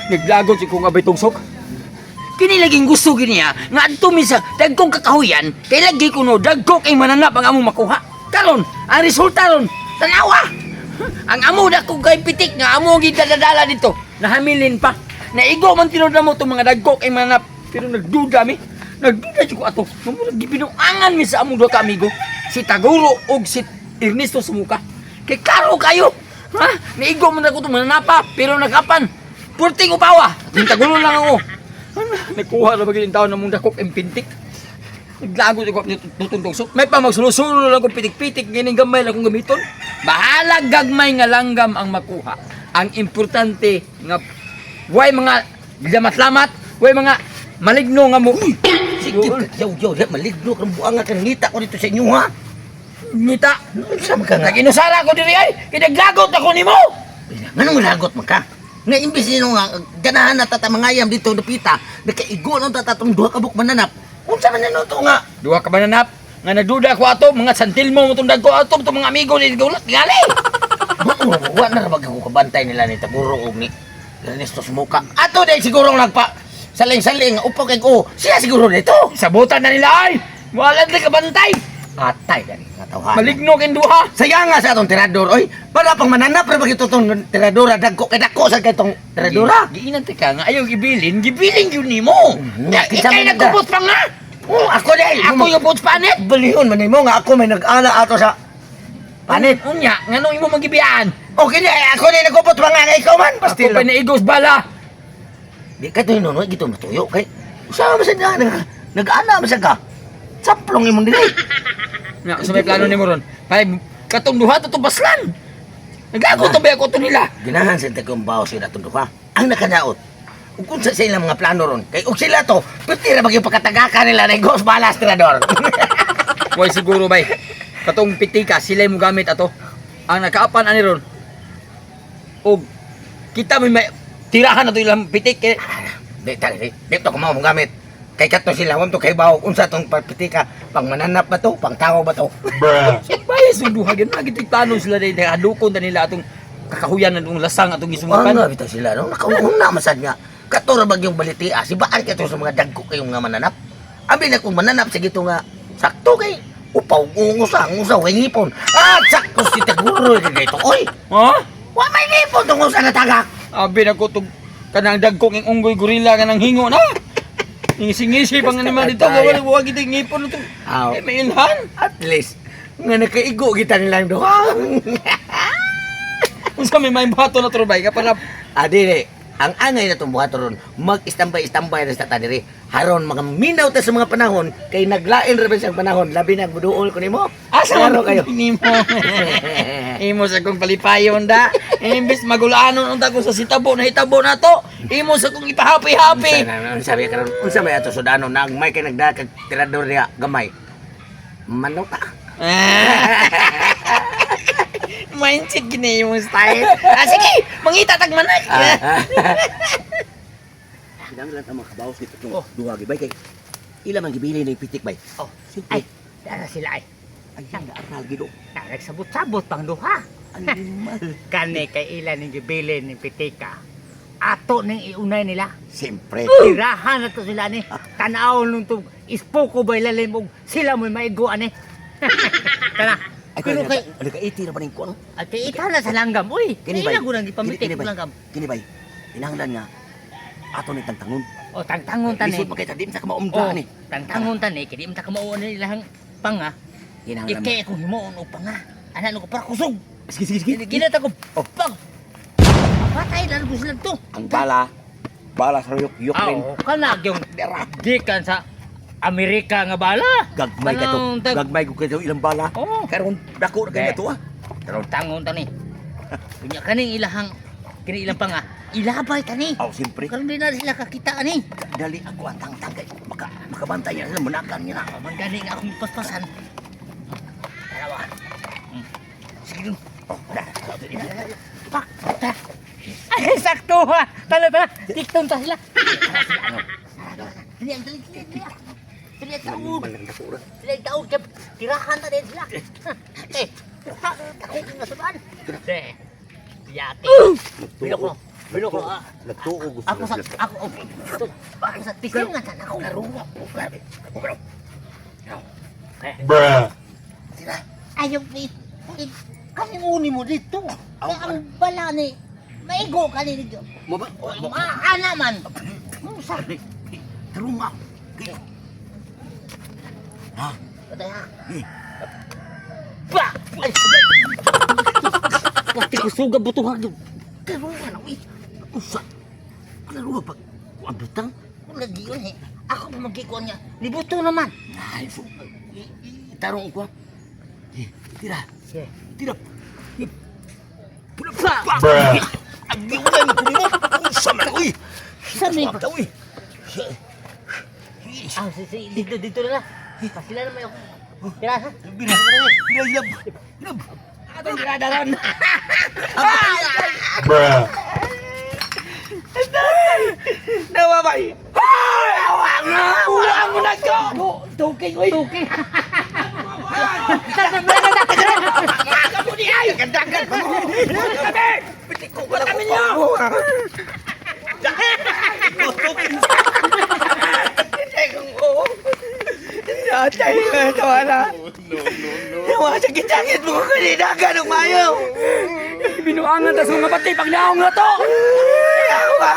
Naglagot si kong abay tungsok. Kini laging gusto gini ha, nga adto mi sa dagkong kakahuyan, kay lagi kuno dagko kay mananap ang among makuha. Karon, ang resulta ron, tanawa. Ang amo dagko kay pitik nga amo gidadadala dito, nahamilin pa. Naigo man tinud na mo itong mga dagko kay mananap, pero nagduda mi. Nagduda jud ko ato. Mamurag gibinuangan mi sa among duha ka amigo, si Taguro ug si Ernesto Sumuka. Kay klaro kayo. Ha? Naigo man ako itong mananapa, pero nakapan. Purting upawa. Tagulo lang ako. Ano, nakuha na ba yung taon na mong dakok ang pintik? Naglago ko tutong so. May pa magsulo-sulo lang kong pitik-pitik, ngayon gamay lang kong gamiton. Bahala gagmay nga langgam ang makuha. Ang importante nga way mga lamat-lamat, way mga maligno nga mo. Sige, yaw, yaw, yaw, maligno kang buanga kang ngita ko dito sa inyo, ha? Ngita. Unsa man ka nga? Naginusara ko diri ay, kinaglagot ako nimo. Nganong lagot man ka? Nga imbis nino nga ganahan na tatamangayam dito napita, nakaigo nung tatatong duha ka buk mananap. Unsa man nino to nga? Duha ka mananap nga nagduda ko ato mga santilmo mo tong dagko ato tong mga amigo ni gulat ngali. Wa na ra ba ko kabantay nila ni Taguro og ni Ernesto Smuka. Ato dahil siguro nagpa saling-saling upo kay ko. Siya siguro dito. Sabutan na nila ay. Wala na kabantay. Atay gani nga tawhan. Maligno kay duha. Saya nga sa atong tirador, oy. Para pang mananap ra ba gito tong tiradora dagko kay dako sa kay tong tiradora. Giinan ta ka nga ayaw gibilin, gibilin gyud nimo. Nya, kinsa Ikay man na. nagkupot pa nga. Oh, ako dahil. Ako yung put panit. Balihon man nimo nga ako may nag-ana ato sa panit. Unya, nganong imo magibiyaan? Okay di ay, ako di nagupot pa nga nga ikaw man Ako pastil. pa naigos bala. Di ka to hinunoy gito matuyo kay usa man sa nag nag-ana man sa ka. Saplong imong dili. Nga, sa may plano nimo ron. Kay katong duha to baslan. Naglago to ba ako to nila? Ginahan sa tagong bawo sila atong duha. Ang nakadaot. Ug kung sa ilang mga plano ron, kay og sila to, pwede ra magyud pagkatagaka nila na ghost balas tirador. Way siguro bay. Katong pitika sila mo gamit ato. Ang nakaapan ani ron. Og kita may tirahan na to ilang pitik kay Di ta di, di to kumaw mong gamit. Kay kato sila wam to kay bawo unsa tong pagpitika, pang mananap ba to, pang tawo ba to? Sabay sa duha gyud lagi plano sila dai hadukon ta nila atong kakahuyan atong lasang atong gisumukan. Ano bitaw sila no? Nakauna masad nga. Kato ra bag yung balitia, si baan kato sa mga dagko kayong nga mananap. Abi na kung mananap sige to nga sakto kay upaw ungusa ngusa way ngipon. Ah, sakto si Taguro kay ito. Oy, Ha? wa may ngipon tong usa na tagak. Abi na ko tong kanang dagkong ing unggoy gorilla kanang hingo na. Ngisi-ngisi pa nga naman dito, wala wala gid ngipon to. Aw. Eh, may ilhan. At least nga nakaigo kita nilang duha. Unsa may may bato na trobay ka para Ah, dili. Ang angay na itong buhat ron, mag-istambay-istambay na sa tadiri. Haron, mga minaw ta sa mga panahon, kay naglain ra ba siyang panahon, labi na buduol ko nimo. Asa Klaro man kayo. nimo. Imo sa kong palipayon da. Imbes magulaanon unta ko sa sitabo na hitabo na to. Imo sa kong ipahapi-hapi. Unsa may karon, unsa may ato sudano na ang may kay nagdakag tirador niya gamay. Manok ta. Mindset gini yung style. Ah, sige, mangita tag manay. Kinahanglan ang mga kabaos nito tong duha gibay kay ila man gibili ni pitik bay. Oh, Siyempre. ay, dara sila ay. Ay, aral gido. Na, nagsabot-sabot pang duha. Animal. Kani kay ila ning gibili ning pitika. Ato ning iunay nila. Siyempre. Tirahan na to sila ni. Tanaw nung tug ispuko ba ilalim og sila mo'y maigo ani. Tana. Ay, Pero kay ano ka iti ra ba ning kuan? at kay ita na sa langgam. Uy, Kini kay bay. ila ko nang gipamitik Kini og bay. langgam. Kini bay. Kinahanglan nga ato ni tangtangon. O tangtangon ta ni. Lisod man kay ta di man sa kamaumda O ni. tangtangon ta ni kay di man ta kamao ni ilahang panga. Kinahanglan. Ikay akong himuon og panga. Ana ko para kusog. Sige sige sige. Gina ta ko. Oh. Pag patay na ko sila to. Ang bala bala sa yuk yuk rin. Aw, kanag yung gikan sa Amerika nga bala. Gagmay ka to. Anong tag- Gagmay ko kayo ilang bala. Oo. Karon dako ra kay Be. to ah. Karon. Tangon ta ni. Unya kaning ilahang kini ilang panga. Ilabay ta ni. Aw, siyempre. Karon di na sila kakita ani. Dali ako ang tangtang kay maka makabantay niya sila munakan niya na. Man gani nga akong paspasan. Tarawa. Sige dun. Oh, da. Pak, ta. Ay, sakto ha. Tala, tala. Tikton ta sila. Tara sila, ano. Dali, dali, dali, dali. Dali, taon. Malang dako ra. Dali, taon. Kaya Tirahan ta din sila. Eh, Butuha, ako nga sudan. De. Yati. Bilo ko. Bilo ko. Ah. Nagtuo gusto. Ako sa ako oh, ako sa tisil nga tan ako. Karuwa po, grabe. Bruh. Tira. Ayaw ni kasi uni mo dito. Kaya ang bala ni maigo ka ni dito. Mo ba? Maana man. Musa. Tarunga. Ha? Patay ha. Ba! Ay, Pati ko suga butuhan. Tarunga na, uy. Usa. Tarunga pag abutang. Lagi yun eh. Ako pa magkikuan niya. Libuto naman. Ay, fu. Tarong ko. Eh, tira. Tira. Ba! Bruh. Agi wala mo mo. Usa man, uy. Sa may Wala, uy. Ah, si, si, dito, dito na lang. Pasila naman ako. Tira ha? Bira, bira, ilab. Ilab. Atong ginadaran. Bruh. Nawabay. Ay, awang na! Awang mo na ko! Tuking, uy! Tuki. Tara, tara, tara, tara. Kamu ni ay! Gandagan pa mo. Kami! Piti ko wala Kami ko. niyo! Natay ka, tawala. No, no, no. Yawa, sakit-sakit mo ko kanina, ganong mayo. Binuangan tas mga pati pag naong na to! Yawa!